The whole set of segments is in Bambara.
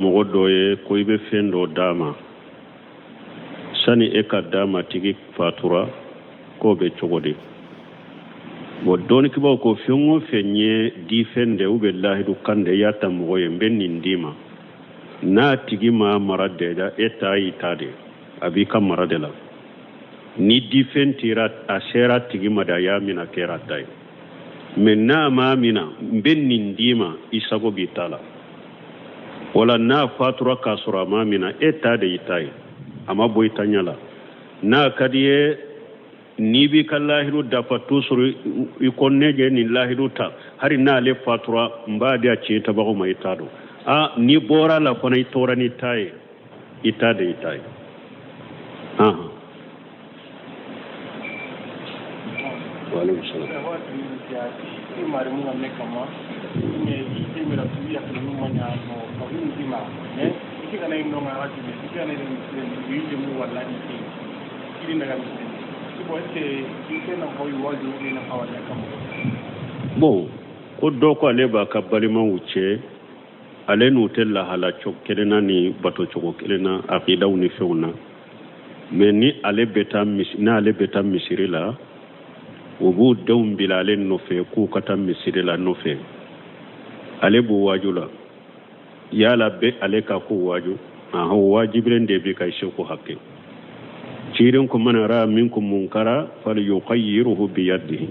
Mɔgɔ dɔ ye ko i bɛ fɛn dɔ d'a ma, sani e ka d'a ma tigi fatura, k'o bɛ cogo di? Bon, dɔnnikibaw ko fɛn o fɛn ye difɛn de ou bien lahidu kan de, i y'a ta mɔgɔ ye, n bɛ nin d'i ma, n'a tigi ma mara déjà, e ta y'i ta de, a b'i ka mara de la. Ni difɛn tira a sera tigi ma de, a y'a mina, kɛra ta ye. Mais n'a ma mina, n bɛ nin d'i ma, i sago b'i ta la. Wala n'a fatura k'a sɔrɔ a ma mina, e ta de y'i ta ye, a ma bɔ i ta ɲɛ la. N'a ka di ye, n'i b'i ka lahidu dafa toujours, i ko ne ye nin lahidu ta, hali n'ale fatura, n b'a di a tiɲɛ tabagaw ma, i t'a dɔn. A n'i bɔra la fana, i tora n'i ta ye, i ta de y'i ta ye. Waaleykum salaam. Bon, ko dɔ ko ale b'a ka balimaw cɛ, ale n'u tɛ lahala cogo kelen na ni bato cogo kelen na, akidaw ni fɛnw na. Mais ni ale bɛ taa misi, n'ale bɛ taa misiri la, u b'u denw bila ale nɔfɛ k'u ka taa misiri la nɔfɛ, ale b'u waaju la. Yala bɛ ale ka ko waaju? Ahan, waajibilen de bɛ ka i seko hakɛ. Cirin ko man ra'a minkum munkara falyughayyirhu biyadihi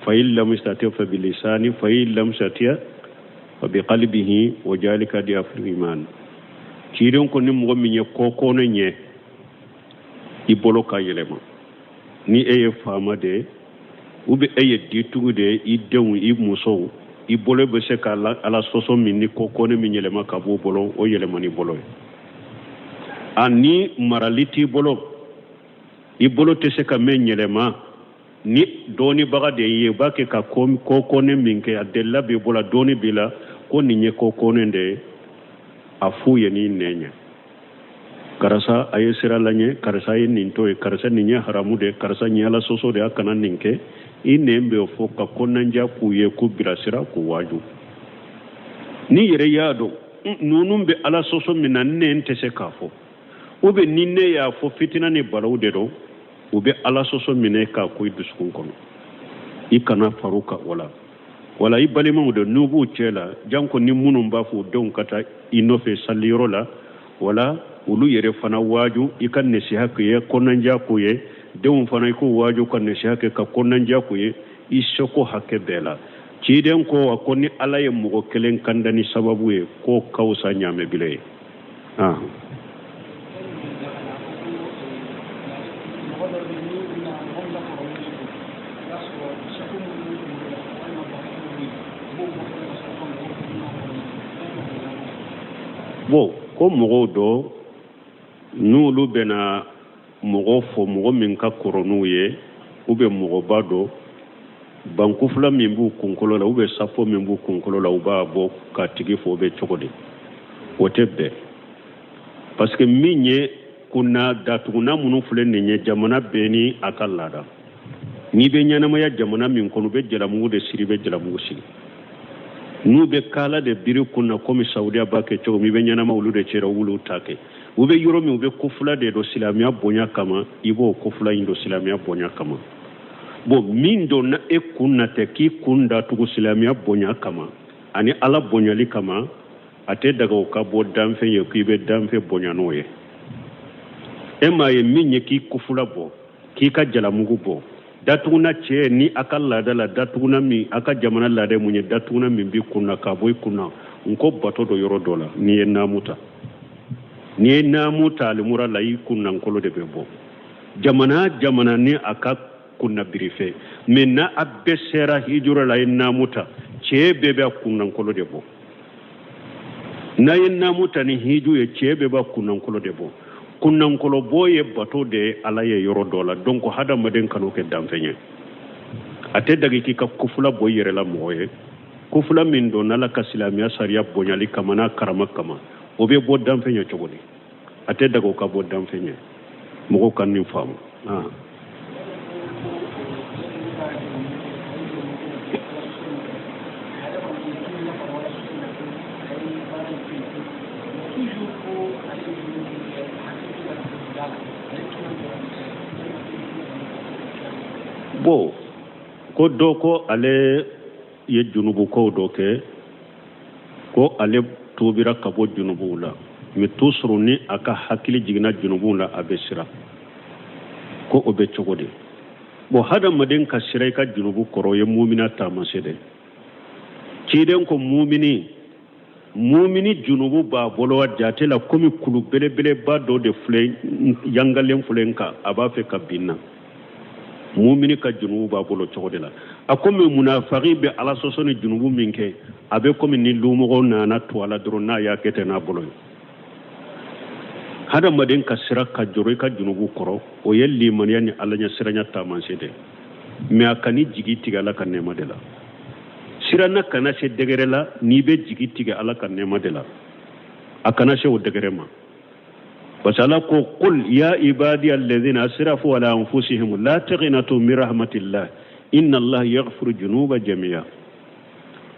fa in lam yastati fa bilisani fa in lam yastati fa biqalbihi wa zalika ad'aful iman. Cirin ko ni mɔgɔ min ye kɔkɔnɛ ɲɛ, i bolo ka yɛlɛma. Ni e ye faama de ye ou bien e ye ditugu de ye, i denw, i musow, i bolo bɛ se ka ala sɔsɔ min ni kɔkɔnɛ min yɛlɛma ka b'o bolo, o yɛlɛma n'i bolo ye. A ni marali t'i bolo, i bolo tɛ se ka mɛn yɛlɛma, ni dɔɔnibaga de ye, i b'a kɛ ka kɔkɔnɛ min kɛ, a delila b'i bolo, dɔɔni b'i la ko nin ye kɔkɔnɛ de ye, a f'u ye n'i nɛn ye, karisa a ye sira laɲɛ, karisa ye nin to ye, karisa nin ye haramu de ye, karisa nin ye ala sɔsɔ de ye, a kana nin kɛ. I nɛn bɛ fɔ ka kɔnɔnanja k'u ye, k'u bilasira, k'u waaju. N'i yɛrɛ y'a dɔn ninnu bɛ ala sɔsɔ min na, nɛn tɛ se k'a fɔ, ou bien ni ne y'a fɔ fitina ni balawu de don, u bɛ ala sɔsɔ minɛ k'a ko i dusukun kɔnɔ, i kana far'u kan o la. Wala i balimaw de n'u b'u cɛ la, janko ni minnu b'a fɔ u denw ka taa i nɔfɛ saliyɔrɔ la, wala olu yɛrɛ fana waaju, i ka nasiha k'u ye, kɔnɔnja k'u ye. Denw fana i k'u waaju ka nasiha kɛ, ka kɔnɔnja k'u ye, i seko hakɛ bɛɛ la. Ciden ko a ko ni ala ye mɔgɔ kelen kanda ni sababu ye, k'o ka fisa ɲaamɛ bile ye. Bon, ko mɔgɔw dɔ n'olu bɛna mɔgɔ fɔ, mɔgɔ min ka kɔrɔ n'u ye ou bien mɔgɔba dɔ, bankufila min b'u kunkolo la ou bien safo min b'u kunkolo la, u b'a bɔ k'a tigi fɔ, o bɛ cogo di? O tɛ bɛn, parce que min ye kunna datuguna minnu filɛ nin ye, jamana bɛɛ ni a ka laada. N'i bɛ ɲɛnamaya jamana min kɔnɔ, u bɛ jalamugu de siri, i bɛ jalamugu siri. N'u bɛ kala de biri kunna komi saudiya b'a kɛ cogo min, i bɛ ɲɛnama olu de cɛra, olu ta kɛ. U bɛ yɔrɔ min, u bɛ kofula de don silamɛya bonya kama, i b'o kofula in don silamɛya bonya kama. Bon, min donna e kun na tɛ k'i kun datugu silamɛya bonya kama ani ala bonyali kama, a tɛ daga o ka bɔ danfɛn ye k'i bɛ danfɛn bonya n'o ye. E m'a ye min ye k'i kofula bɔ, k'i ka jalamugu bɔ, datuguna cɛ ni a ka laada la, datuguna min a ka jamana laada mun ye, datuguna min b'i kun na k'a bɔ i kun na, n ko bato dɔ yɔrɔ dɔ la, n'i ye naamu ta, n'i ye naamu ta alimura la, i kunnankolo de bɛ bɔ. Jamana jamana ni a ka kunna birife, mais n'a a bɛɛ sera hijira la, a ye naamu ta, cɛ bɛɛ bɛ kunnankolo de bɔ. N'a ye naamu ta ni hiju ye, cɛ bɛɛ b'a kunnankolo de bɔ. Kunnankolo bɔ ye bato de ye ala ye yɔrɔ dɔ la. Donc hadamaden kan'o kɛ danfɛn ye. A tɛ dagi k'i ka kofula bɔ i yɛrɛ la mɔgɔ ye, kofula min don ala ka silamɛya sariya bonyali kama n'a karama kama, o bɛ bɔ danfɛn ye cogo di? A tɛ daga o ka bɔ danfɛn ye. Mɔgɔw ka nin faamu. Toujours ko ale ye junubu min kɛ, hakili to ka da la, ale tuma dɔrɔn. Bon, ko dɔ ko ale ye junubukow dɔ kɛ, ko ale tubira ka bɔ junubuw la, mais toujours ni a ka hakili jiginna junubuw la, a bɛ siran. Ko o bɛ cogo di? Bon, hadamaden ka siran i ka junubu kɔrɔ, o ye mumina taamasiyɛn de. Ciden ko mumini junubu b'a bolo a jate la komi kulu belebeleba dɔ de filɛ yangalen filɛ n kan, a b'a fɛ ka bin na. Mumini ka junubu b'a bolo cogo de la. A komi munafaki bɛ Ala sɔsɔ ni junubu min kɛ, a bɛ komi ni lumɔgɔw nana to a la dɔrɔn, n'a y'a kɛ ten n'a bolo ye. Hadamaden ka siran ka jɔrɔ i ka junubu kɔrɔ, o ye limaniya ni Ala ɲɛsiranya taamasiyɛn de. Mais a kan'i jigi tigɛ Ala ka nɛɛma de la. Siranna kana se degré la n'i bɛ jigi tigɛ Ala ka nɛɛma de la, a kana se o degré ma, parce que Ala ko: qul ya ibadi alladhina asrafu ala anfusihim la taqnatu min rahmatillah inna Allah yaghfiru junuba jami'a.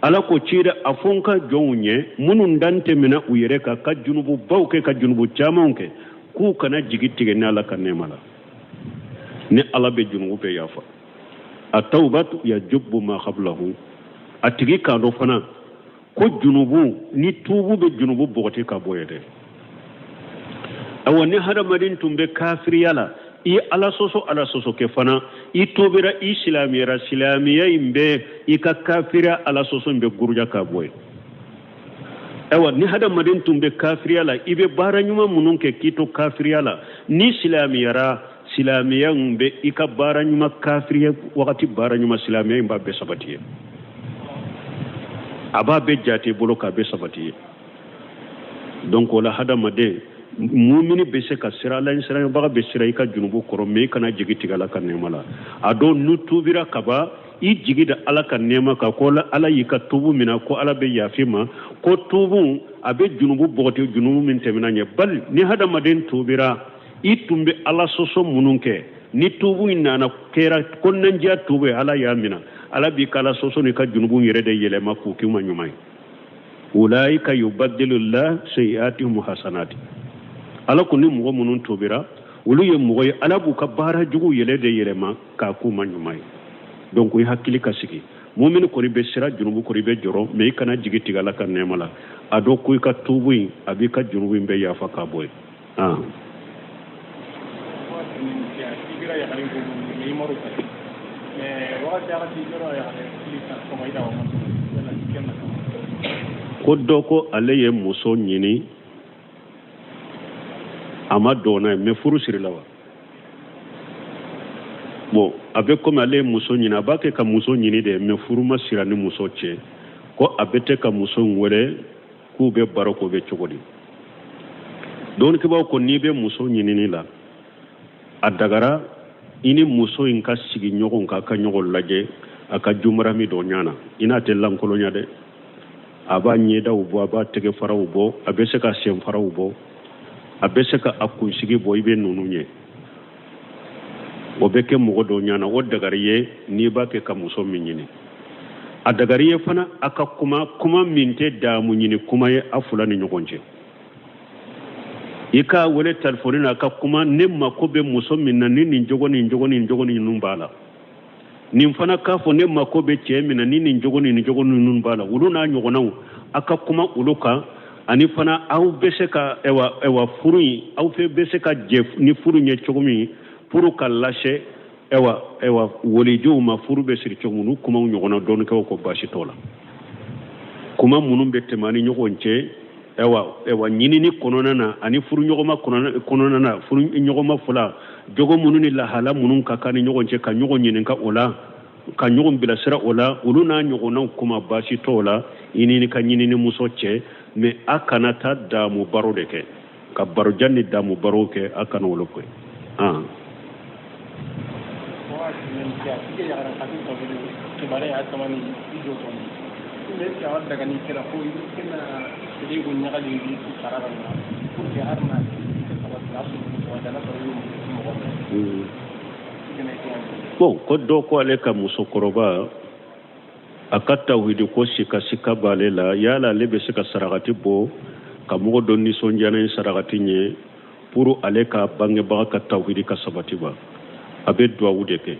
Ala ko cida a fɔ n ka jɔnw ye minnu dan tɛmɛna u yɛrɛ kan, ka junububaw kɛ, ka junubu camanw kɛ, k'u kana jigi tigɛ ni Ala ka nɛɛma la, ni Ala bɛ junubu bɛɛ yafa. A tawbatu yajubbu ma qablahu. A tigi k'a dɔn fana ko junubu ni tuubu bɛ junubu bɔgɔti ka bɔ ye dɛ. Awa, ni hadamaden tun bɛ kafiriya la, i ye Ala sɔsɔ, Ala sɔsɔ kɛ fana, i tobira, i silamɛyara, silamɛya in bɛ i ka kafiriya Ala sɔsɔ in bɛ guruja ka bɔ ye. Ayiwa, ni hadamaden tun bɛ kafiriya la, i bɛ baara ɲuman minnu kɛ k'i to kafiriya la, ni silamɛyara, silamɛya in bɛ i ka baara ɲuman, kafiriya wagati baara ɲuman, silamɛya in b'a bɛɛ sabati ye, a b'a bɛɛ jate bolo k'a bɛɛ sabati ye. Donc o la, hadamaden mumini bɛ se ka siran, Ala ɲɛsiranbaga bɛ siran i ka junubu kɔrɔ, mais i kana jigi tigɛ Ala ka nɛɛma la. A dɔn n'u tubira kaban, i jigi da Ala ka nɛɛma kan, ko Ala y'i ka tubu minɛ, ko Ala bɛ yafa ma, ko tubu a bɛ junubu bɔgɔti, junubu min tɛmɛna ɲɛ. Bali ni hadamaden tubira, i tun bɛ Ala sɔsɔ minnu kɛ, ni tubu in nana kɛra kɔnɔnajɛya tubu ye, Ala y'a minɛ, Ala b'i ka Ala sɔsɔ n'i ka junubu yɛrɛ de yɛlɛma k'o k'i ma ɲuman ye. Ulaika yubaddilu llah sayiatihim hasanati. Ala ko ni mɔgɔ minnu tubira, olu ye mɔgɔ ye, Ala b'u ka baara jugu yɛlɛ de yɛlɛma k'a k'u ma ɲuman ye. Donc i hakili ka sigi, mumini kɔni bɛ siran junubu kɔrɔ, i bɛ jɔrɔ, mais i kana jigi tigɛ Ala ka nɛɛma la. A dɔn ko i ka tubu in, a b'i ka junubu in bɛɛ yafa k'a bɔ yen. Ah. Ko dɔ ko ale ye muso ɲini, a ma dɔn n'a ye, mais furu sirila wa? Bon, a bɛ komi ale ye muso ɲini, a b'a kɛ ka muso ɲini de, mais furu ma sira ni muso cɛ. Ko a bɛ tɛ ka muso in wele k'u bɛ baro, k'o bɛ cogo di? Dɔnnikɛbaaw ko n'i bɛ muso ɲinini la, a dagara i ni muso in ka sigi ɲɔgɔn kan, ka ɲɔgɔn lajɛ, a ka jumarami dɔ ɲana. I n'a tɛ lankolonya dɛ. A b'a ɲɛdaw bɔ, a b'a tɛgɛ faraw bɔ, a bɛ se ka sen faraw bɔ, a bɛ se ka a kunsigi bɔ, i bɛ ninnu ye. O bɛ kɛ mɔgɔ dɔ ɲana, o dagari ye n'i b'a kɛ ka muso min ɲini. A dagari ye fana a ka kuma, kuma min tɛ daamu ɲini kuma ye a fila ni ɲɔgɔn cɛ. I k'a wele telefɔni na, a ka kuma: ne mako bɛ muso min na, ni nin jogo, nin jogo, nin jogo ninnu b'a la. Nin fana k'a fɔ: ne mako bɛ cɛ min na, ni nin jogo, nin jogo ninnu b'a la. Olu n'a ɲɔgɔnnaw, a ka kuma olu kan. Ani fana aw bɛ se ka ɛwa furu in, aw fɛ bɛ se ka jɛ ni furu ye cogo min, furu ka lase ɛwa walijuw ma, furu bɛ siri cogo min, olu kumaw ɲɔgɔnna, dɔnnikɛw ko baasi t'o la. Kuma minnu bɛ tɛmɛ ani ɲɔgɔn cɛ ɛwa ɲinini kɔnɔna na ani furuɲɔgɔnma kɔnɔna na, furuɲɔgɔnma fila jogo minnu ni lahala minnu ka kan ni ɲɔgɔn cɛ, ka ɲɔgɔn ɲininka o la, ka ɲɔgɔn bilasira o la, olu n'a ɲɔgɔnnaw kuma baasi t'o la i ni ka ɲinini muso cɛ. Mais a kana taa daamu baro de kɛ, ka barojan ni daamu baro kɛ, a kana olu kɛ. Ah. Bon, ko dɔ ko ale ka musokɔrɔba, a ka tawhidi ko sika sika b'ale la, yala ale bɛ se ka sarakati bɔ Ka mɔgɔ dɔ nisɔndiya ni sarakati ye pour ale ka bangebaga ka tawhidi ka sabati ba, a bɛ duwawu de kɛ,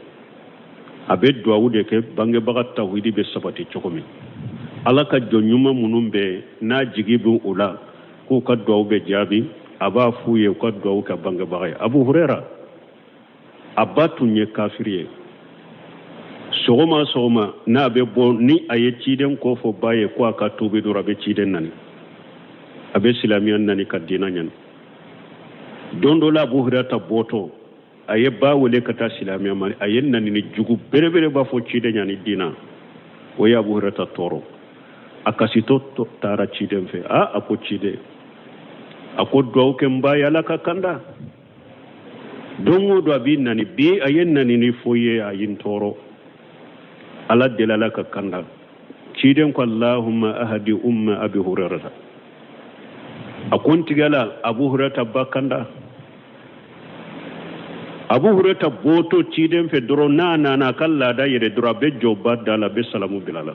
a bɛ duwawu de kɛ bangebaga tawhidi bɛ sabati cogo min. Ala ka jɔn ɲuman minnu bɛ n'a jigi bɛ u la k'u ka duwawu bɛ jaabi, a b'a f'u ye u ka duwawu kɛ bangebaga ye. Abu Hurera, a ba tun ye kafiri ye. Sɔgɔma sɔgɔma n'a bɛ bɔ, ni a ye ciden ko fɔ ba ye ko a ka tuubi dɔrɔn, a bɛ ciden nani, a bɛ silamɛya nani ka diinɛ ɲani. Don dɔ la, Abu Hurera bɔtɔ, a ye ba wele ka taa silamɛya ma. A ye nanini jugu belebeleba fɔ ciden ɲani diina. O ye Abu Hurera tɔɔrɔ. A kasitɔ taara ciden fɛ. A ko ciden, a ko duwawu kɛ n ba ye Ala ka kanda. Don o don a b'i nani, bi a ye nanini fɔ ye, a ye n tɔɔrɔ. Ala deli, Ala ka kanda. Ciden ko: Allahumma ahadi umma Abi Hurairata. A ko n tigi Ala, Abu Hurairata ba kanda. Abu Hurairata bɔtɔ ciden fɛ dɔrɔn, n'a nana a ka laada yɛrɛ dɔrɔn, a bɛ jɔ ba da la, a bɛ salamu bila la.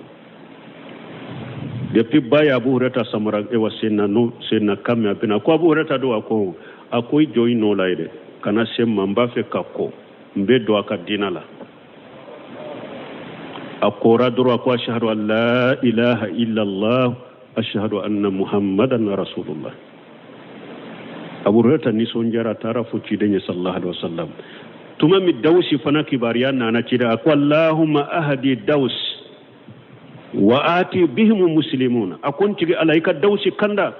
Depuis ba ye Abu Hurairata samara ewa senna no senna kan mɛn, a bɛna ko: Abu Hurairata don. A ko: i jɔ i nɔ la yɛrɛ, kana se ma, n b'a fɛ ka kɔ, n bɛ don a ka diina la. A kɔra dɔrɔn, a ko: ashhadu an la ilaha illallah, ashhadu anna muhammadan rasulullah. Abu Hurairata nisɔndiyara, a taara fo ciden ye sallallahu alaihi wasallam. Tuma min Dawusi fana kibaruya nana ciden, a ko: allahumma ahadi Daws wa ati bihim muslimuna. A ko n tigi Ala, i ka Dawusi kanda,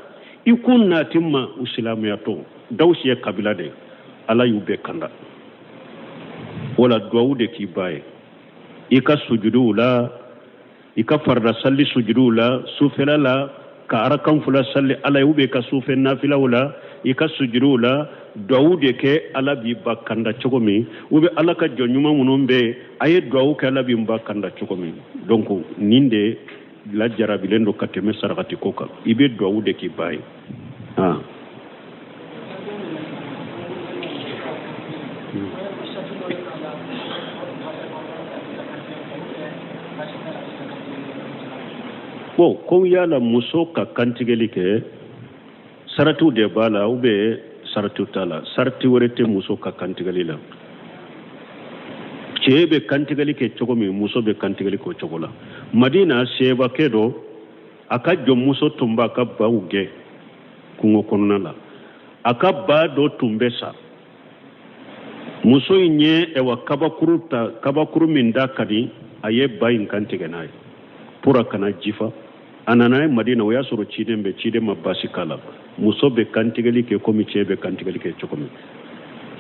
i kun nati ma u silamɛya to. Dawusi ye kabila de, Ala y'u bɛɛ kanda. Wala duwawu de k'i ba ye i ka sujuduw la, i ka farida salli sujuduw la, sufɛla la, ka arakan fila salli Ala ye, ou bien ka sufɛ nafilaw la, i ka sujuduw la, duwawu de kɛ Ala b'i ba kanda cogo min, ou bien Ala ka jɔn ɲuman minnu bɛ yen, a ye duwawu kɛ Ala b'i ba kanda cogo min. Donc nin de lajarabilen don ka tɛmɛ sarakati ko kan. I bɛ duwawu de k'i ba ye. Ah. Bon, ko yala muso ka kantigɛli kɛ, saratiw de b'a la ou bien saratiw t'a la? Sarati wɛrɛ tɛ muso ka kantigɛli la. Cɛ bɛ kantigɛli kɛ cogo min, muso bɛ kantigɛli kɛ o cogo la. Madina, sebakɛ dɔ, a ka jɔnmuso tun b'a ka baw gɛn kungo kɔnɔna la. A ka ba dɔ tun bɛ sa. Muso in ye ɛwa kabakuru ta, kabakuru min da ka di, a ye ba in kan tigɛ n'a ye pour a kana jifa. A nana ye Madina, o y'a sɔrɔ ciden bɛ, ciden ma baasi k'a la. Muso bɛ kantigɛli kɛ komi cɛ bɛ kantigɛli kɛ cogo min,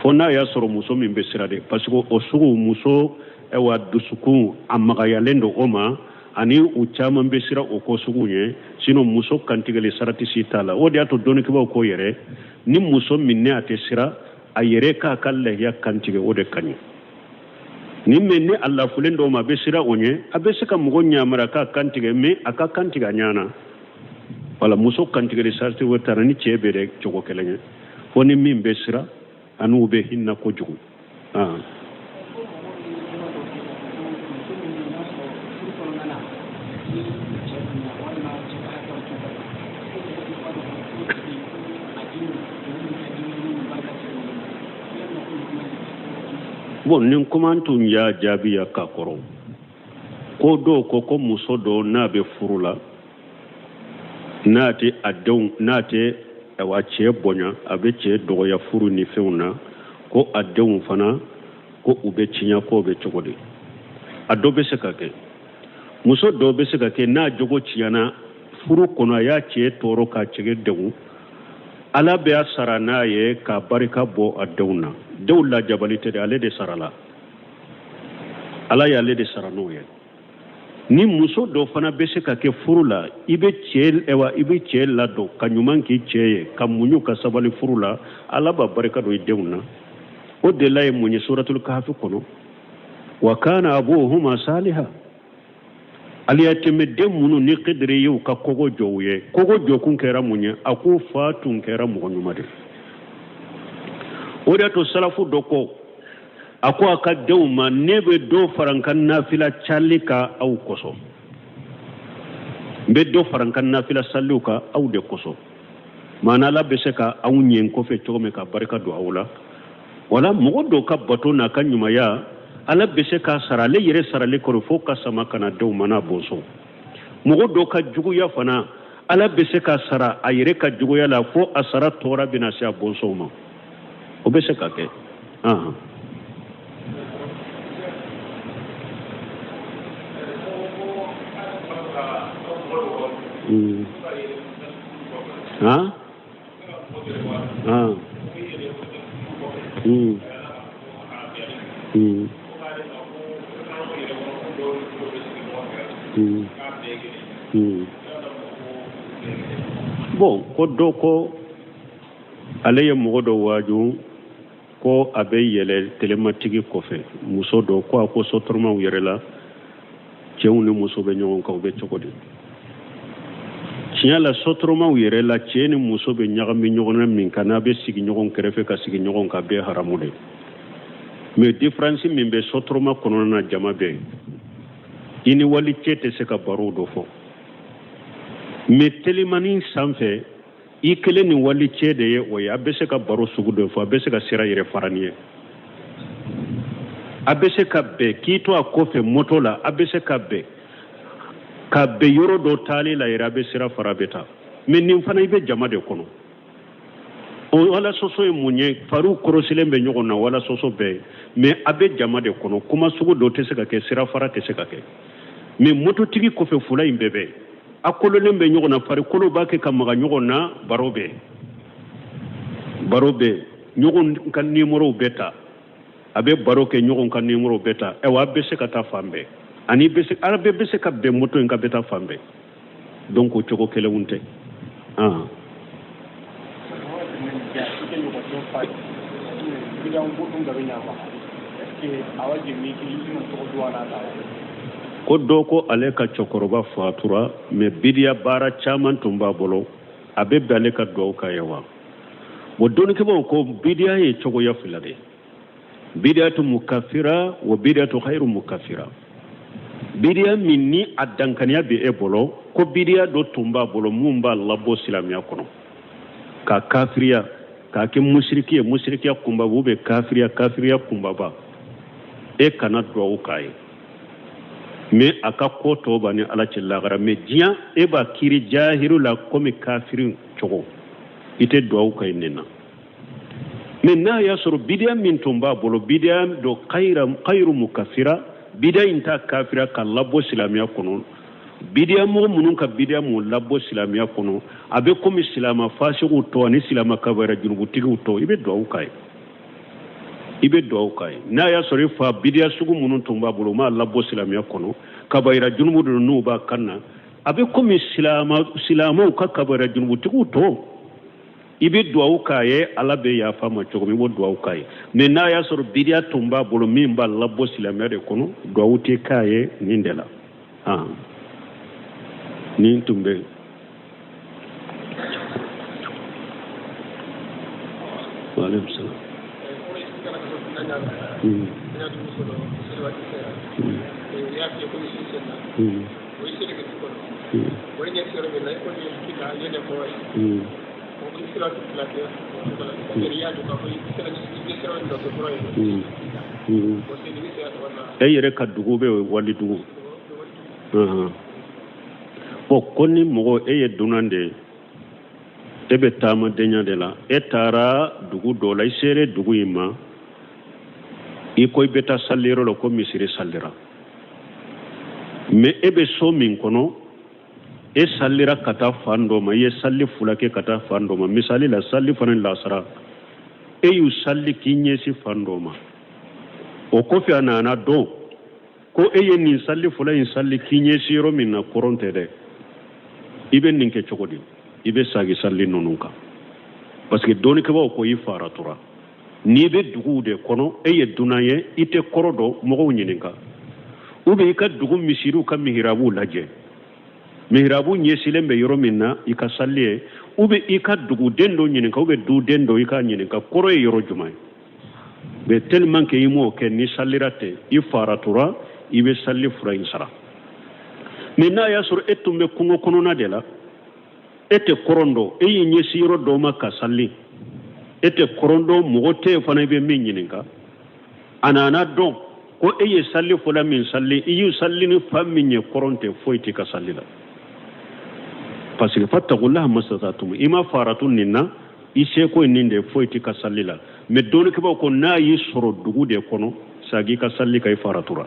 fo n'a y'a sɔrɔ muso min bɛ sira de, parce que o sugu muso ɛwa dusukun a magayalen don o ma, ani u caman bɛ sira o ko sugu ɲɛ. Sinon muso kantigɛli, sarati si t'a la. O de y'a to dɔnnikɛbaaw ko yɛrɛ, ni muso min ne a tɛ sira, a yɛrɛ k'a ka lahiya kantigɛ, o de ka ɲi. Ni mɛ ni a lafulen dɔw ma, a bɛ sira o ɲɛ, a bɛ se ka mɔgɔ ɲamara k'a kantigɛ, mɛ a ka kantigɛ a ɲana. Wala muso kantigɛli sarati wɛrɛ t'a la ni cɛ bɛ dɛ cogo kelen ye, fo ni min bɛ sira ani u bɛ hinɛ kojugu. Ah. Ko mɔgɔw ye kuma dɔ kɛ ko muso min bɛ yen n'a sɔrɔ furu kɔnɔna na ni cɛ bonya walima cɛ ka hakɛw t'u kan, ko mɔgɔw bɛ kuma dɔ fɔ ko tigi ko a denw olu bɛ kɛ den minnu barika tɛ olu ma. Yalima ko nin kuma in Bon, nin kuma tun y'a jaabi ya ka kɔrɔ ko dɔw ko ko muso dɔ n'a bɛ furu la, n'a tɛ a denw, n'a tɛ awa cɛ bonya, a bɛ cɛ dɔgɔya furu ni fɛnw na, ko a denw fana ko u bɛ tiɲɛ. Ko bɛ cogo di? A dɔ bɛ se ka kɛ, muso dɔw bɛ se ka kɛ n'a jogo tiɲɛna furu kɔnɔ, a y'a cɛ tɔɔrɔ k'a cɛ degun, Ala bɛ a sara n'a ye ka barika bɔ a denw na. Denw lajabali tɛ dɛ, ale de sara la, Ala y'ale de sara n'o ye. Ni muso dɔ fana bɛ se ka kɛ furu la, i bɛ cɛ ɛwa i bɛ cɛ ladon ka ɲuman k'i cɛ ye, ka muɲu ka sabali furu la, Ala b'a barika don i denw na. O de la ye mun ye suratul Kahafi kɔnɔ? Wa kana abuhuma saliha. Aliyatɛmɛden minnu ni Kidiri y'u ka kogo jɔ u ye, kogo jɔkun kɛra mun ye? A ko fa tun kɛra mɔgɔ ɲuman de. O de y'a to salafu dɔ ko, a ko a ka denw ma: ne bɛ dɔ fara n ka nafila cali kan aw kosɔn, n bɛ dɔ fara n ka nafila saliw kan aw de kosɔn. Maana Ala bɛ se ka aw ɲɛ kɔfɛ cogo min ka barika don aw la. Wala mɔgɔ dɔw ka bato n'a ka ɲumanya, Ala bɛ se k'a sara ale yɛrɛ sarali kɔrɔ fo ka sama ka na denw ma n'a bɔnsɔn. Mɔgɔ dɔw ka juguya fana, Ala bɛ se k'a sara a yɛrɛ ka juguya la fo a sara tɔɔrɔ bɛna se a bɔnsɔnw ma. O bɛ se ka kɛ. Han? Han? Bon, ko dɔ ko ale ye mɔgɔ dɔ waaju ko a bɛ yɛlɛ telematigi kɔfɛ, muso dɔ ko a ko sotaramaw yɛrɛ la cɛw ni muso bɛ ɲɔgɔn kan, u bɛ cogo di? Tiɲɛ la, sotaramaw yɛrɛ la cɛ ni muso bɛ ɲagami ɲɔgɔn na min kan, n'a bɛ sigi ɲɔgɔn kɛrɛfɛ ka sigi ɲɔgɔn kan, bɛɛ haramu de. Mais différence min bɛ sotarama kɔnɔna na, jama bɛ yen, i ni wali cɛ tɛ se ka baro dɔ fɔ. Mais telimani sanfɛ, i kelen ni wali cɛ de ye o ye, a bɛ se ka baro sugu dɔ fɔ, a bɛ se ka sira yɛrɛ fara ni ye, a bɛ se ka bɛn k'i to a kɔfɛ moto la, a bɛ se ka bɛn ka bɛn yɔrɔ dɔ taali la yɛrɛ, a bɛ sira fara, a bɛ taa. Mais nin fana i bɛ jama de kɔnɔ. O wala sɔsɔ ye mun ye? Fariw kɔrɔsilen bɛ ɲɔgɔn na, wala sɔsɔ bɛɛ ye, mais a bɛ jama de kɔnɔ, kuma sugu dɔ tɛ se ka kɛ, sira fara tɛ se ka kɛ. Mais mototigi kɔfɛ fula in bɛɛ bɛ a kololen bɛ ɲɔgɔn na, farikolo b'a kɛ ka maga ɲɔgɔn na, baro bɛ baro bɛ ɲɔgɔn ka nimorow bɛɛ ta, a bɛ baro kɛ ɲɔgɔn ka nimorow bɛɛ ta. Ayiwa, a bɛ se ka taa fan bɛɛ, ani bɛ se, ala bɛɛ bɛ se ka bɛn moto in ka bɛ taa fan bɛɛ. Donc o cogo kelenw tɛ. Ko dɔ ko ale ka cɛkɔrɔba fatura, mais bidiya baara caman tun b'a bolo, a bɛ bɛn ale ka duwawu k'a ye wa? Bon, dɔnnikɛbaaw ko bidiya ye cogoya fila de ye: bidiyatu mukafira wa bidiyatu khairu mukafira. Bidiya min ni a dankaniya bɛ e bolo ko bidiya dɔ tun b'a bolo mun b'a labɔ silamɛya kɔnɔ, ka kafiriya, k'a kɛ musiriki ye, musirikiya kunbaba, ou bien kafiriya, kafiriya kunbaba, e kana duwawu k'a ye. Mais a ka ko tɔ b'a ni Ala cɛ lagara. Mais diɲɛ, e b'a kiri jahiru la komi kafiri cogo, i tɛ duwawu k'a ye nin na. Mais n'a y'a sɔrɔ bidiya min tun b'a bolo, bidiya dɔ khairu mukafira, bidiya in t'a kafira ka labɔ silamɛya kɔnɔ, bidiya mɔgɔ minnu ka bidiya mun labɔ silamɛya kɔnɔ, a bɛ komi silama fasigiw tɔ ani silama kabara junubutigiw tɔ, i bɛ duwawu k'a ye, i bɛ duwawu k'a ye. N'a y'a sɔrɔ i fa bidiya sugu minnu tun b'a bolo, u m'a labɔ silamɛya kɔnɔ, kabayira junubu dɔ n'u b'a kan na, a bɛ komi silamaw ka kabayira junubutigiw tɔ, i bɛ duwawu k'a ye, Ala bɛ yafa ma cogo min, i b'o duwawu k'a ye. Mais n'a y'a sɔrɔ bidiya tun b'a bolo min b'a labɔ silamɛya de kɔnɔ, duwawu tɛ k'a ye nin de la. Nin tun bɛ yen. Waaleykum salaam. E yɛrɛ ka dugu bɛ wali dugu. Bon, ko ni mɔgɔ e ye dunan de ye, e bɛ taamadenya de la, e taara dugu dɔ la, i sere dugu in ma, i ko i bɛ taa saliyɔrɔ la ko misiri salira, mais e bɛ so min kɔnɔ, e salira ka taa fan dɔ ma, i ye sali fila kɛ ka taa fan dɔ ma, misali la sali fana lasara, e y'u sali k'i ɲɛsin fan dɔ ma, o kɔfɛ a nana dɔn ko e ye nin sali fila in sali k'i ɲɛsin yɔrɔ min na, kɔrɔn tɛ dɛ. I bɛ nin kɛ cogo di? I bɛ sagi sali ninnu kan, parce que dɔnnikɛbaaw ko i faratura. N'i bɛ duguw de kɔnɔ, e ye dunan ye, i tɛ kɔrɔ dɔn, mɔgɔw ɲininka, ou bien i ka dugu misiriw ka mihirabuw lajɛ, mihirabu ɲɛsilen bɛ yɔrɔ min na i ka sali ye, ou bien i ka duguden dɔ ɲininka, ou bien duden dɔ i k'a ɲininka kɔrɔ ye yɔrɔ jumɛn ye. Mais tellement que i m'o kɛ, ni salira tɛ, i faratura, i bɛ sali fura in sara. Mais n'a y'a sɔrɔ e tun bɛ kungo kɔnɔna de la, E tɛ kɔrɔn dɔn, e y'i ɲɛsin yɔrɔ dɔ ma ka sali, e tɛ kɔrɔn dɔn, mɔgɔ tɛ yen fana i bɛ min ɲininka. A nana dɔn ko e ye sali fɔlɔ min sali, i y'u sali ni fan min ye, kɔrɔn tɛ foyi t'i ka sali la, parce que fattakullaha masata'tum, i ma faratu nin na, i seko ye nin de, foyi t'i ka sali la. Mais dɔnnikɛbaaw ko n'a y'i sɔrɔ dugu de kɔnɔ, sagi ka sali ka i faratura.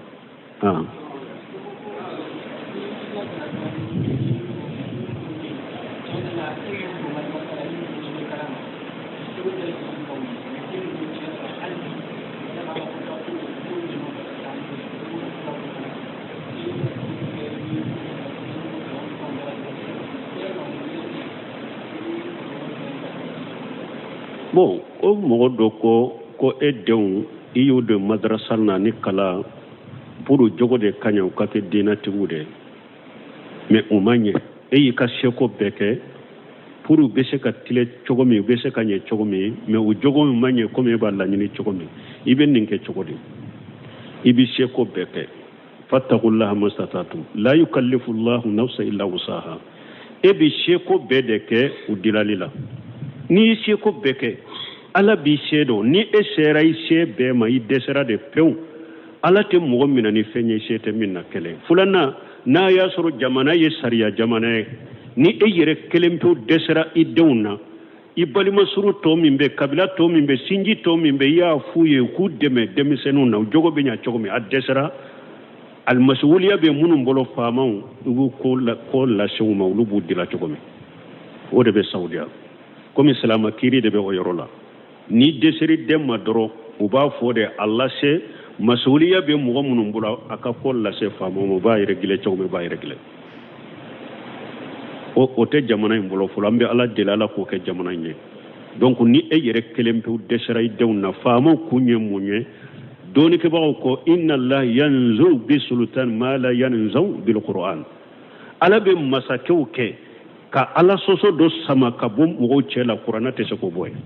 Bon, o mɔgɔ dɔ ko e denw i y'u don madarasa na ni kalan pour jogo de ka ɲɛ, u ka kɛ diinɛtigiw de ye, mais u ma ɲɛ. E y'i ka seko bɛɛ kɛ pour u bɛ se ka tile cogo min, u bɛ se ka ɲɛ cogo min, mais u jogo ma ɲɛ komi e b'a laɲini cogo min. I bɛ nin kɛ cogo di? I bɛ seko bɛɛ kɛ. Fattakullaha mastata'tum la yukallifu llahu nafsa illa wusaha. E bɛ seko bɛɛ de kɛ u dilali la. N'i ye seko bɛɛ kɛ, Ala b'i se dɔn. Ni e sera i se bɛɛ ma, i dɛsɛra de pewu. Ala tɛ mɔgɔ minɛ ni fɛn ye se tɛ min na. Kelen filanan, n'a y'a sɔrɔ jamana ye sariya jamana ye, ni e yɛrɛ kelen pewu dɛsɛra i denw na, i balimasuru tɔ min bɛ, kabila tɔ min bɛ, sinji tɔ min bɛ, i y'a f'u ye k'u dɛmɛ denmisɛnninw na, u jogo bɛ ɲɛ cogo min, a dɛsɛra. Alimasiwuliya bɛ minnu bolo, faamaw, i b'u ko lase u ma, olu b'u dila cogo min. O de bɛ Saudiya, komi silama kiiri de bɛ o yɔrɔ la. Ni dɛsɛri den ma dɔrɔn, u b'a fɔ de a lase, masuliya bɛ mɔgɔ minnu bolo, a ka ko lase faamaw ma, u b'a yɛrɛ cogo min, u b'a yɛrɛ. O tɛ jamana in bolo fɔlɔ. An bɛ Ala deli, Ala k'o kɛ jamana in ye. Donc ni e yɛrɛ kelen pewu dɛsɛra i denw na, faamaw kun ye mun ye? Dɔnnikɛbagaw ko inna Allah yanzu bi sultan ma la yanzu bil Qur'an. Ala bɛ masakɛw kɛ ka Ala sɔsɔ dɔ sama ka bɔ mɔgɔw cɛ la, kuranna tɛ se k'o bɔ yen.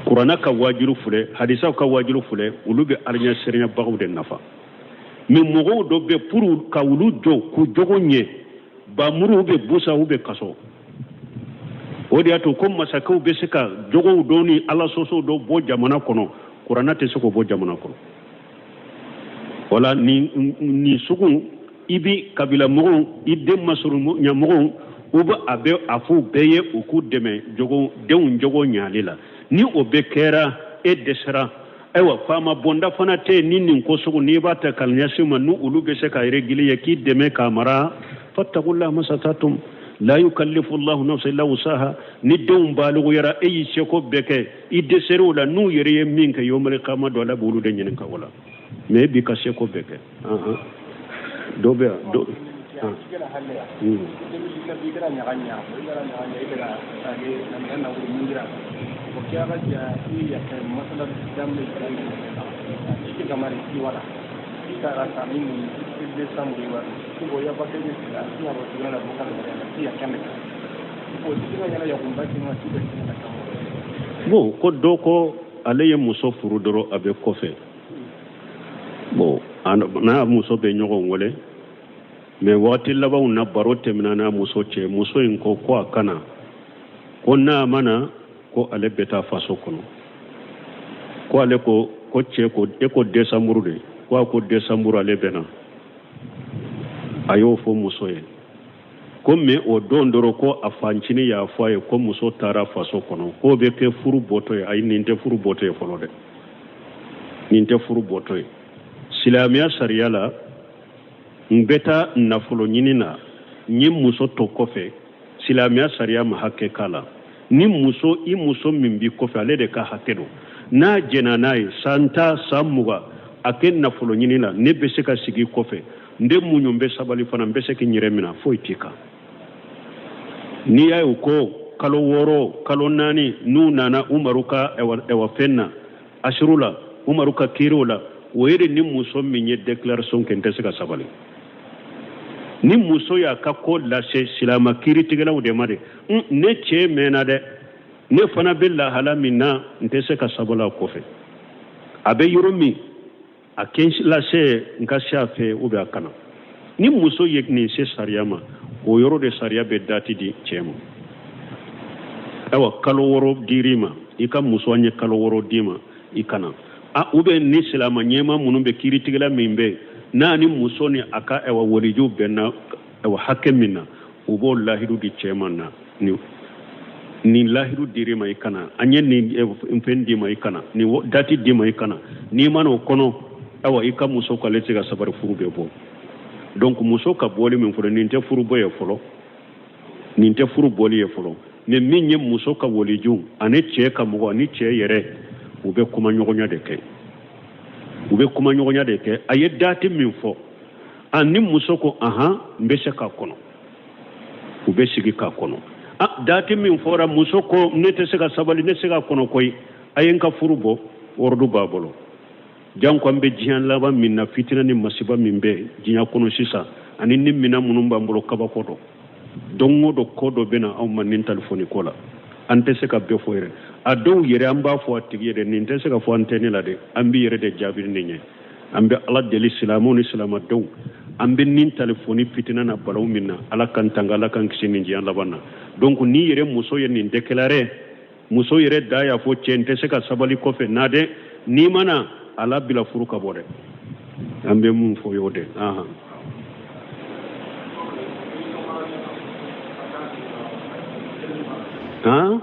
Kuranna ka wajilu filɛ, hadisaw ka wajilu filɛ, olu bɛ alaɲɛsiranyabagaw de nafa. Mais mɔgɔw dɔ bɛ pour ka olu jɔ k'u jogo ɲɛ, bamuru bɛ busa, u bɛ kaso. O de y'a to ko masakɛw bɛ se ka jogow dɔ ni Ala sɔsɔw dɔ bɔ jamana kɔnɔ, kuranna tɛ se k'o bɔ jamana kɔnɔ. Wala nin sugu, i bi kabila mɔgɔw, i den masuru ɲɛmɔgɔw, u bɛ a bɛ a f'u bɛɛ ye u k'u dɛmɛ jogo denw jogo ɲali la. Ni o bɛɛ kɛra, e dɛsɛra, ayiwa, faama bonda fana tɛ yen. Ni nin ko sugu, n'i b'a ta ka ɲɛsin ma, n'u olu bɛ se ka réguler ye k'i dɛmɛ k'a mara. Fattakullaha masata'tum la yukallifu Allahu nafsan illa wusaha. Ni denw baliguyara, e y'i seko bɛɛ kɛ, i dɛsɛr'u la, n'u yɛrɛ ye min kɛ, yomali kama dɔ, Ala b'olu de ɲininka o la. Mais e b'i ka seko bɛɛ kɛ. Dɔ bɛ yan dɔ. Bon, ko dɔ ko ale ye muso furu dɔrɔn, a bɛ kɔfɛ. Bon, n'a muso bɛ ɲɔgɔn wele, mais waati labanw na, baro tɛmɛna n'a muso cɛ, muso in ko ko a kana, ko n'a ma na, ko ale bɛ taa faso kɔnɔ. Ko ale ko ko cɛ ko e ko décembre de, ko a ko décembre ale bɛ na. A y'o fɔ muso ye ko, mais o don dɔrɔn, ko a fancinin y'a fɔ a ye ko muso taara faso kɔnɔ, k'o bɛ kɛ furu bɔtɔ ye. Ayi, nin tɛ furu bɔtɔ ye fɔlɔ dɛ, nin tɛ furu bɔtɔ ye. Silamɛya sariya la, n bɛ taa nafolo ɲini na, n ye muso to kɔfɛ, silamɛya sariya ma hakɛ k'a la. Ni muso, i muso min b'i kɔfɛ, ale de ka hakɛ don. N'a jɛnna n'a ye san 10, san 20, a kɛ nafolo ɲini la, ne bɛ se ka sigi kɔfɛ, n bɛ muɲu, n bɛ sabali fana, n bɛ se k'i yɛrɛ minɛ, foyi t'i kan. N'i y'a ye u ko kalo 6, kalo 4, n'u nana Umaru ka ɛwa fɛn na, asiru la, Umaru ka kiiriw la, o ye de ni muso min ye déclaration kɛ, n tɛ se ka sabali. Ni muso y'a ka ko lase silama kiiritigɛlaw de ma de, ne cɛ mɛnna dɛ, ne fana bɛ lahala min na, n tɛ se ka sabali a kɔfɛ, a bɛ yɔrɔ min, a kɛ lase n ka se a fɛ ou bien a kana. Ni muso ye nin se sariya ma, O yɔrɔ de sariya bɛ dati di cɛ ma. Ayiwa, kalo 6 dir'i ma, i ka muso an ye kalo 6 d'i ma, i ka na. A ou bien ni silama ɲɛmaa minnu bɛ kiiritigɛla min bɛ yen, n'a ni muso ni a ka ayiwa walijuw bɛnna ayiwa hakɛ min na, u b'o lahidu di cɛ ma na nin lahidu dir'i ma, i ka na, an ye nin fɛn d'i ma, i ka na, nin dati d'i ma, i ka na. N'i ma n'o kɔnɔ, ayiwa, i ka muso k'ale tɛ se ka sabari, furu bɛ bɔ. Donc muso ka bɔli min fɔlɔ, nin tɛ furu bɔ ye fɔlɔ, nin tɛ furu bɔli ye fɔlɔ. Mais min ye muso ka waliju ani cɛ ka mɔgɔ ani cɛ yɛrɛ, u bɛ kumaɲɔgɔnya de kɛ, u bɛ kumaɲɔgɔnya de kɛ. A ye dati min fɔ, a ni muso ko ahan, n bɛ se k'a kɔnɔ, u bɛ sigi k'a kɔnɔ. A dati min fɔra, muso ko ne tɛ se ka sabali, ne tɛ se k'a kɔnɔ koyi, a ye n ka furu bɔ, ordre b'a bolo. Janko an bɛ diɲɛ laban min na, fitina ni masiba min bɛ diɲɛ kɔnɔ sisan, ani ni minɛn minnu b'an bolo, kabako dɔ don o don ko dɔ bɛ na anw ma nin telefɔni ko la, an tɛ se ka bɛɛ fɔ yɛrɛ. A dɔw yɛrɛ an b'a fɔ a tigi yɛrɛ, nin tɛ se ka fɔ antenne la dɛ, an b'i yɛrɛ de jaabi nin ye. An bɛ Ala deli, silamɛw ni silamɛdenw, an bɛ nin telefɔni fitina na balawu min na, Ala k'an tanga, Ala k'an kisi nin diɲɛ laban na. Donc n'i yɛrɛ muso ye nin déclarer, muso yɛrɛ da y'a fɔ cɛ n tɛ se ka sabali kɔfɛ na dɛ, n'i ma na, ala bila furu ka bɔ dɛ. An bɛ mun fɔ y'o de. Ahan. Han?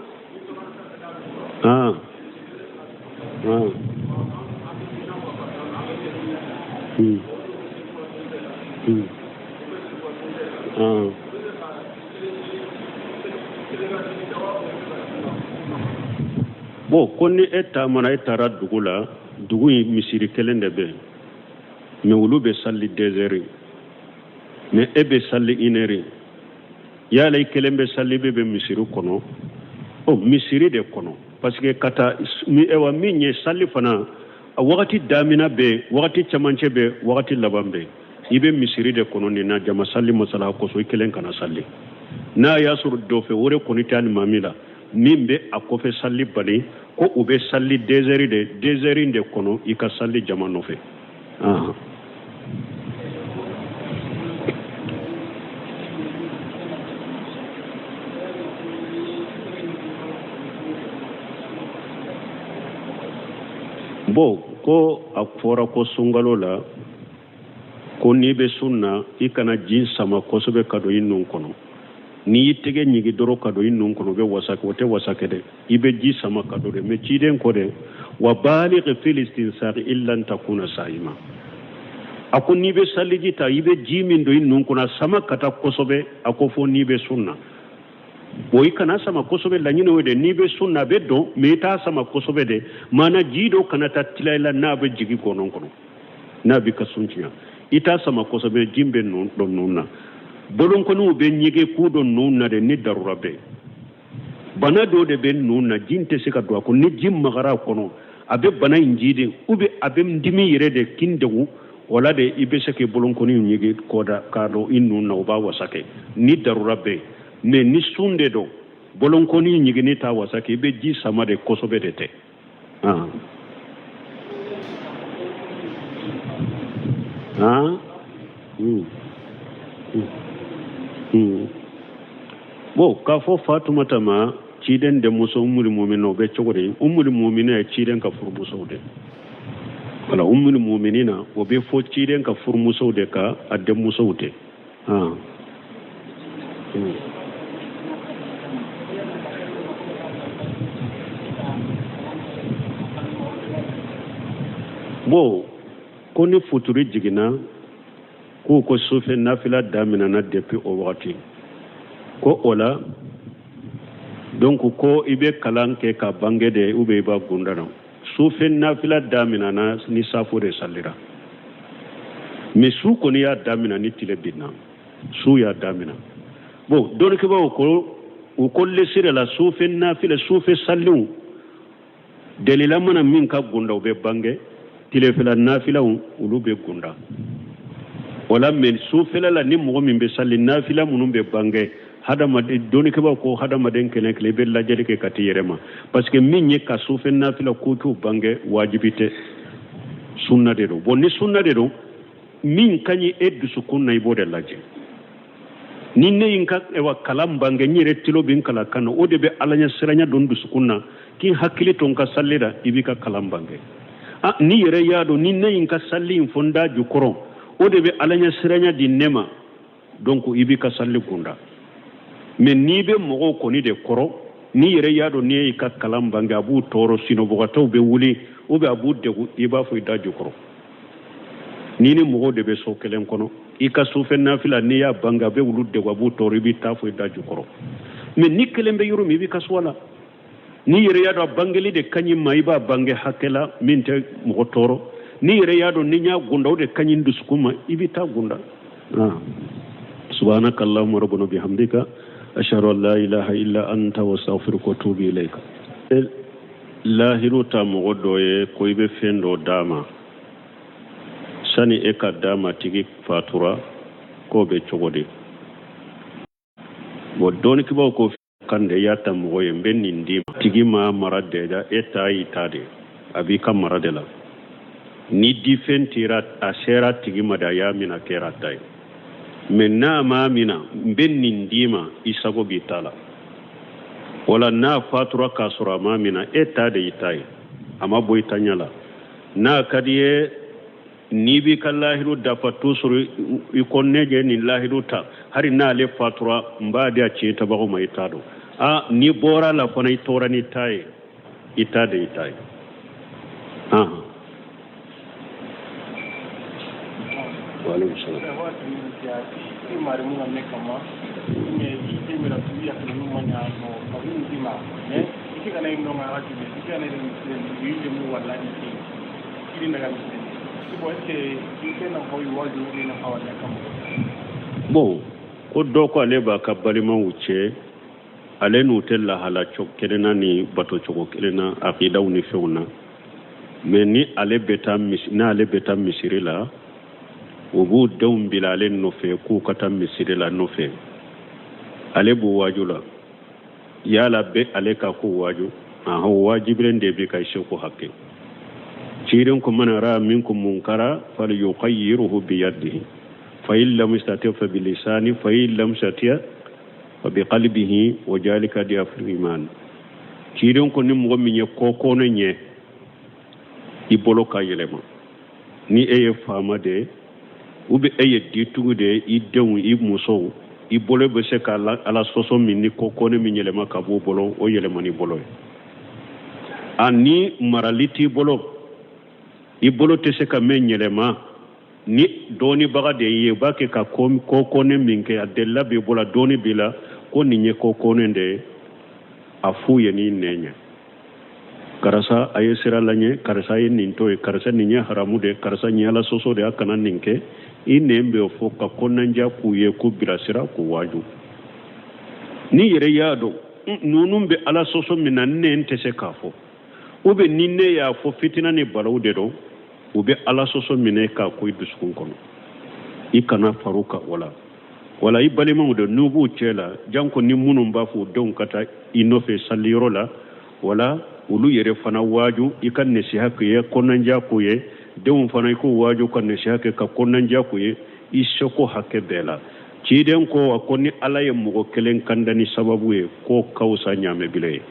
Han. Han. Hmm. Hmm. Han. Bon, ko ni e taamana, e taara dugu la, dugu in misiri kelen de bɛ yen, mais olu bɛ sali 2 heures, mais e bɛ sali 1 heure. Yala i kelen bɛ sali, bɛ bɛ misiri kɔnɔ? O misiri de kɔnɔ, parce que ka taa ayiwa, min ye sali fana, a wagati damina bɛ yen, wagati camancɛ bɛ yen, wagati laban bɛ yen. I bɛ misiri de kɔnɔ nin na jama sali masala kosɔn, i kelen kana sali. N'a y'a sɔrɔ dɔ fɛ, o de kɔni tɛ alimami la min bɛ a kɔfɛ sali bali, ko u bɛ sali 2 heures de, 2 heures de kɔnɔ, i ka sali jama nɔfɛ. Ahan. Bon, ko a fɔra ko sunkalo la, ko n'i bɛ sun na, i kana ji sama kosɛbɛ ka don i nun kɔnɔ. N'i y'i tɛgɛ ɲigi dɔrɔn ka don i nun kɔnɔ, o bɛ wasa kɛ, o tɛ wasa kɛ dɛ, i bɛ ji sama ka don dɛ. Mais ciden ko dɛ, wa baligh fil istinsaq illa an takuna sa'ima. A ko n'i bɛ saliji ta, i bɛ ji min don i nun kɔnɔ, a sama ka taa kosɛbɛ. A ko fo n'i bɛ sun na. Bon, i kana sama kosɛbɛ, laɲini o de, n'i bɛ sun na, a bɛ don, mais i t'a sama kosɛbɛ dɛ. Maana ji dɔ kana taa tila i la n'a bɛ jigin gɔnɔ kɔnɔ, n'a b'i ka sun tiɲɛ. I t'a sama kosɛbɛ, ji bɛ nun don nun na. Bolonkɔniw bɛ ɲege k'u don nun na de ni darura bɛ. Bana dɔ de bɛ nun na, ji tɛ se ka don a kɔnɔ. Ni ji magara a kɔnɔ, a bɛ bana in ji de, ou bien a bɛ dimi yɛrɛ de kin degun. O la de i bɛ se k'i bolonkɔniw ɲege kɔda k'a don i nun na, o b'a wasa kɛ ni darura bɛ. Mais ni sun de don, bolonkɔni ɲiginni t'a wasa kɛ, i bɛ ji sama de kosɛbɛ de tɛ. Han. Han? Hmm. Hmm. Hmm. Bon, k'a fɔ Fatumata ma ciden denmuso Umul Mumina, o bɛ cogo di? Umul Mumina ye ciden ka furumusow de. Wala Umul Muminina, o bɛ fɔ ciden ka furumusow de ka a denmusow tɛ. Han. Hmm. Bon, ko ni futuri jiginna, k'u ko sufɛ nafila daminɛna depuis o wagati, ko o la donc ko i bɛ kalan kɛ ka bange de, ou bien i b'a gunda na. Sufɛ nafila daminɛna ni safo de salira, mais su kɔni y'a damina ni tile binna, su y'a damina. Bon, dɔnnikɛbaaw ko u ko lesire la sufɛ nafila, sufɛ saliw delila mana min ka gunda, u bɛ bange. Tilefɛla nafilaw, olu bɛ gunda o la. Mais sufɛla la, ni mɔgɔ min bɛ sali nafila minnu bɛ bange, hadamaden, dɔnnikɛbaaw ko hadamaden kelen kelen, i bɛ lajɛli kɛ ka t'i yɛrɛ ma, parce que min ye ka sufɛ nafila ko t'u bange, wajibi tɛ, sunna de don. Bon, ni sunna de don, min ka ɲi e dusukun na, i b'o de lajɛ. Ni ne ye n ka kalan bange, n yɛrɛ tilo bɛ n kalan kan na, o de bɛ Ala ɲɛ siranya don dusukun na, k'i hakili to n ka sali la, i b'i ka kalan bange. Ah, n'i yɛrɛ y'a dɔn ni ne ye n ka sali in fɔ n da jukɔrɔ, o de bɛ Ala ɲɛ siranya di ne ma, donc i b'i ka sali gunda. Mais n'i bɛ mɔgɔw kɔni de kɔrɔ, n'i yɛrɛ y'a dɔn n'i y'i ka kalan bange, a b'u tɔɔrɔ, sinɔbɔgatɔw bɛ wuli ou bien a b'u degun, i b'a fɔ i da jukɔrɔ. N'i ni mɔgɔw de bɛ so kelen kɔnɔ, i ka sufɛ nafila n'i y'a bange, a bɛ olu degun, a b'u tɔɔrɔ, i b'i ta fɔ i da jukɔrɔ. Mais ni kelen bɛ yɔrɔ min, i b'i ka so la. N'i yɛrɛ y'a dɔn a bangeli de ka ɲi ma, i b'a bange hakɛ la min tɛ mɔgɔ tɔɔrɔ. N'i yɛrɛ y'a dɔn ni n y'a gunda, o de ka ɲi dusukun ma, i b'i ta gunda. Subhanaka allahumma rabbana bihamdika ashhadu an la ilaha illa anta wa astaghfiruka wa atubu ilayka. Lahiru ta mɔgɔ dɔ ye ko i bɛ fɛn dɔ d'a ma, sani e ka d'a ma tigi fatura, k'o bɛ cogo di? Bon, dɔnnikibaw ko kan de y'a ta mɔgɔ ye, n bɛ nin d'i ma, tigi ma mara déjà, e ta y'i ta de, a b'i ka mara de la. Ni difɛn tira a sera tigi ma de, a y'a minɛ, a kɛra ta ye. Mais n'a ma minɛ, n bɛ nin d'i ma, i sago b'i ta la. Wala n'a fatura k'a sɔrɔ a ma minɛ, e ta de y'i ta ye, a ma bɔ i ta ɲɛ la. N'a ka di ye, n'i b'i ka lahiru dafa toujours, i ko ne je nin lahiru ta, hari n'ale fatura n b'a di a tiɲɛ tabagaw ma, i t'a dɔn. A n'i bɔra la fana, i tora n'i ta ye, i ta de y'i ta ye. Waaleykum salaam. Bon, ko dɔ ko ale b'a ka balimaw cɛ, ale n'u tɛ lahala cogo kelen na ni bato cogo kelen na, akidaw ni fɛnw na. Mais ni ale bɛ taa misi, n'ale bɛ taa misiri la, u b'u denw bila ale nɔfɛ k'u ka taa misiri la nɔfɛ, ale b'u waaju la. Yala bɛ ale ka ko waaju, ahan, waajibilen de bɛ ka seko hakɛ. Cirin ko man ra'a minkum munkara falyughayyirhu biyadihi fa in lam yastati fa bilisani fa in lam yastati fa biqalbihi wa dhalika ad'aful iman. Cirin ko ni mɔgɔ min ye kɔkɔnɛ ɲɛ, i bolo ka yɛlɛma. Ni e ye faama de ye ou bien e ye ditugu de ye, i denw, i musow, i bolo bɛ se ka ala sɔsɔ min ni kɔkɔnɛ min yɛlɛma ka b'o bolo, o yɛlɛma n'i bolo ye. A ni marali t'i bolo, i bolo tɛ se ka mɛn yɛlɛma, ni dɔɔnibaga de ye, u b'a kɛ ka kɔkɔnɛ min kɛ, a delila b'i bolo, a dɔɔni b'i la ko nin ye kɔkɔnɛ de ye, a f'u ye n'i nɛn ɲɛ. Karisa a ye sira laɲɛ, karisa ye nin to ye, karisa nin ye haramu de ye, karisa nin ye ala sɔsɔ de ye, a kana nin kɛ. I nɛn bɛ fɔ ka kɔnɔnajɛ k'u ye, k'u bilasira, k'u waaju. N'i yɛrɛ y'a dɔn ninnu bɛ ala sɔsɔ min na, nɛn tɛ se k'a fɔ, ou bien ni ne y'a fɔ fitina ni balawu de don, u bɛ ala sɔsɔ minɛ k'a ko i dusukun kɔnɔ, i kana far'u kan o la. Wala i balimaw de n'u b'u cɛ la, janko ni minnu b'a fɔ u denw ka taa i nɔfɛ saliyɔrɔ la, wala olu yɛrɛ fana waaju, i ka nasiha k'u ye, kɔnɔnajɛ k'u ye. Denw fana i k'u waaju ka nasiha kɛ ka kɔnɔnajɛ k'u ye, i seko hakɛ bɛɛ la. Ciden ko a ko ni Ala ye mɔgɔ kelen kanda ni sababu ye, k'o ka fisa ɲaamɛ bilen ye.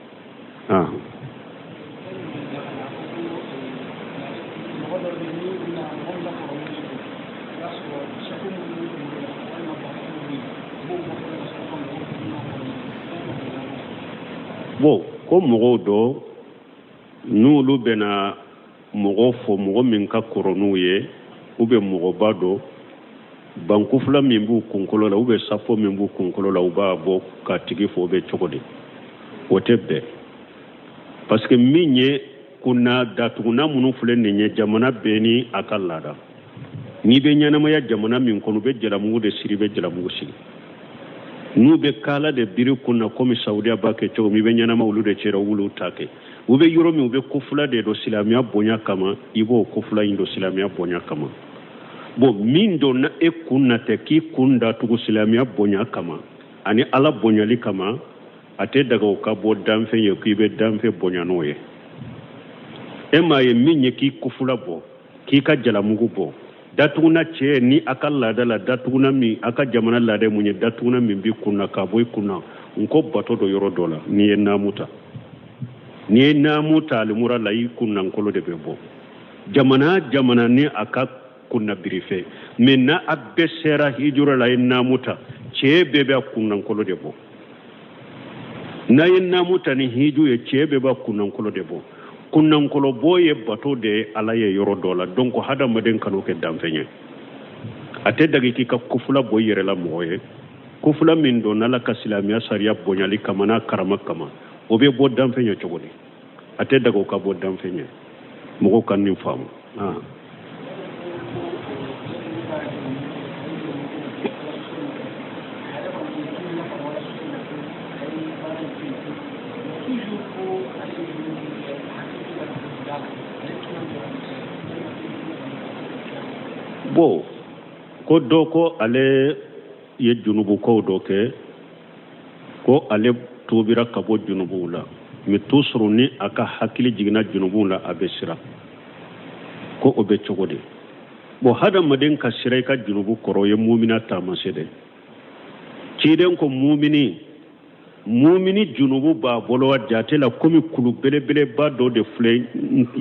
Bon, ko mɔgɔw dɔ n'olu bɛna mɔgɔ fɔ, mɔgɔ min ka kɔrɔ n'u ye ou bien mɔgɔba dɔ, bankufila min b'u kunkolo la ou bien safo min b'u kunkolo la, u b'a bɔ k'a tigi fɔ, o bɛ cogo di? O tɛ bɛn, parce que min ye kunna datugunan minnu filɛ nin ye, jamana bɛɛ ni a ka laada. N'i bɛ ɲɛnamaya jamana min kɔnɔ, u bɛ jalamugu de siri, i bɛ jalamugu siri. N'u bɛ kala de biri kunna komi Saudiya b'a kɛ cogo min, i bɛ ɲɛnama olu de cɛra, olu ta kɛ. U bɛ yɔrɔ min, u bɛ kofula de don silamɛya bonya kama, i b'o kofula in don silamɛya bonya kama. Bon, min donna e kun na tɛ k'i kun datugu silamɛya bonya kama ani Ala bonyali kama, a tɛ daga o ka bɔ danfɛn ye k'i bɛ danfɛn bonya n'o ye. E m'a ye min ye k'i kofula bɔ, k'i ka jalamugu bɔ, Datuguna cɛ ni a ka laada la, datuguna min a ka jamana laada mun ye, datuguna min b'i kun na k'a bɔ i kun na, n ko bato dɔ yɔrɔ dɔ la, n'i ye naamu ta, n'i ye naamu ta alimura la, i kunnankolo de bɛ bɔ. Jamana jamana ni a ka kunna birife mais n'a a bɛɛ sera hijura la, a ye naamu ta, cɛ bɛɛ bɛ a kunnankolo de bɔ. N'a ye naamu ta ni hiju ye, cɛ bɛɛ b'a kunnankolo de bɔ. Kunnankolo bɔ ye bato de ye Ala ye yɔrɔ dɔ la. Donc hadamaden kan'o kɛ danfɛn ye. A tɛ dagi k'i ka kofula bɔ i yɛrɛ la mɔgɔ ye, kofula min don Ala ka silamɛya sariya bonyali kama n'a karama kama, o bɛ bɔ danfɛn ye cogo di? A tɛ daga o ka bɔ danfɛn ye. Mɔgɔw ka nin faamu. Bon, ko dɔ ko ale ye junubukow dɔ kɛ, ko ale tubira ka bɔ junubuw la, mais toujours ni a ka hakili jiginna junubuw la, a bɛ siran. Ko o bɛ cogo di? Bon, hadamaden ka siran i ka junubu kɔrɔ, o ye mumina taamasiyɛn de. Ciden ko mumini junubu b'a bolo a jate la komi kulu belebeleba dɔ de filɛ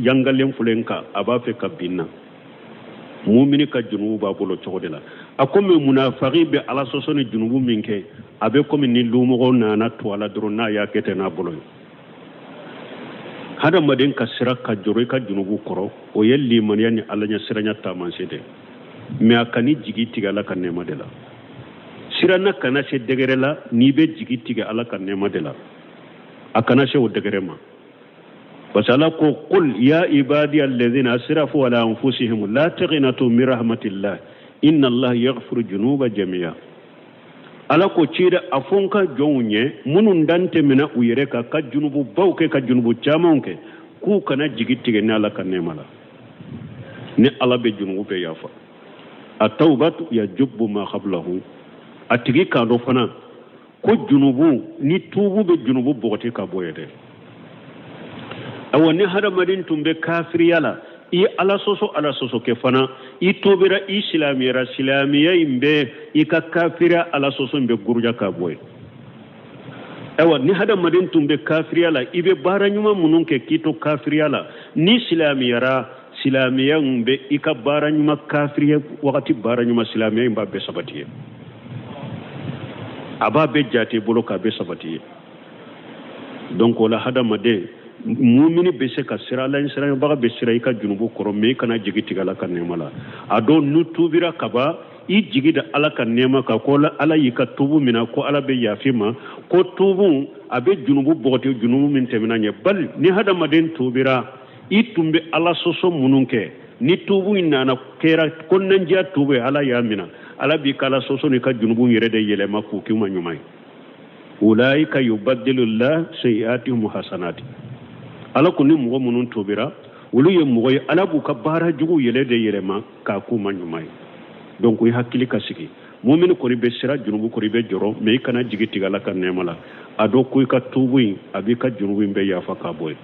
yangalen filɛ n kan, a b'a fɛ ka bin na. Mumini ka junubu b'a bolo cogo de la. A komi munafaki bɛ Ala sɔsɔ ni junubu min kɛ, a bɛ komi ni lumɔgɔw nana to a la dɔrɔn, n'a y'a kɛ ten n'a bolo ye. Hadamaden ka siran ka jɔrɔ i ka junubu kɔrɔ, o ye limaniya ni Ala ɲɛsiranya taamasiyɛn de. Mais a kan'i jigi tigɛ Ala ka nɛɛma de la. Siranna kana se degré la n'i bɛ jigi tigɛ Ala ka nɛɛma de la, a kana se o degré ma, parce que Ala ko: qul ya ibadi alladhina asrafu ala anfusihim la taqnatu min rahmatillah inna Allah yaghfiru junuba jami'a. Ala ko cira a fɔ n ka jɔnw ye minnu dan tɛmɛna u yɛrɛ kan, ka junububaw kɛ, ka junubu camanw kɛ, k'u kana jigi tigɛ ni Ala ka nɛɛma la, ni Ala bɛ junubu bɛɛ yafa. A tawbatu yajubbu ma qablahu. A tigi k'a dɔn fana ko junubu ni tuubu bɛ junubu bɔgɔti ka bɔ ye dɛ. Awa, ni hadamaden tun bɛ kafiriya la, i ye Ala sɔsɔ, Ala sɔsɔ kɛ fana, i tobira, i silamɛyara, silamɛya in bɛ i ka kafiriya Ala sɔsɔ in bɛ guruja ka bɔ ye. Ayiwa, ni hadamaden tun bɛ kafiriya la, i bɛ baara ɲuman minnu kɛ k'i to kafiriya la, ni silamɛyara, silamɛya in bɛ i ka baara ɲuman, kafiriya wagati baara ɲuman, silamɛya in b'a bɛɛ sabati ye, a b'a bɛɛ jate bolo k'a bɛɛ sabati ye. Donc o la, hadamaden mumini bɛ se ka siran, Ala ɲɛsiranbaga bɛ siran i ka junubu kɔrɔ, mais i kana jigi tigɛ Ala ka nɛɛma la. A dɔn n'u tubira kaban, i jigi da Ala ka nɛɛma kan, ko Ala y'i ka tubu minɛ, ko Ala bɛ yafa ma, ko tubu a bɛ junubu bɔgɔti, junubu min tɛmɛna ɲɛ. Bali ni hadamaden tubira, i tun bɛ Ala sɔsɔ minnu kɛ, ni tubu in nana kɛra kɔnɔnajɛya tubu ye, Ala y'a minɛ, Ala b'i ka Ala sɔsɔ n'i ka junubu yɛrɛ de yɛlɛma k'o k'i ma ɲuman ye. Ulaika yubaddilu llah sayiatihim hasanati. Ala ko ni mɔgɔ minnu tubira, olu ye mɔgɔ ye, Ala b'u ka baara jugu yɛlɛ de yɛlɛma k'a k'u ma ɲuman ye. Donc i hakili ka sigi. Mumini kɔni bɛ siran junubu kɔrɔ, i bɛ jɔrɔ, mais i kana jigi tigɛ Ala ka nɛɛma la. A dɔn ko i ka tubu in, a b'i ka junubu in bɛɛ yafa k'a bɔ yen.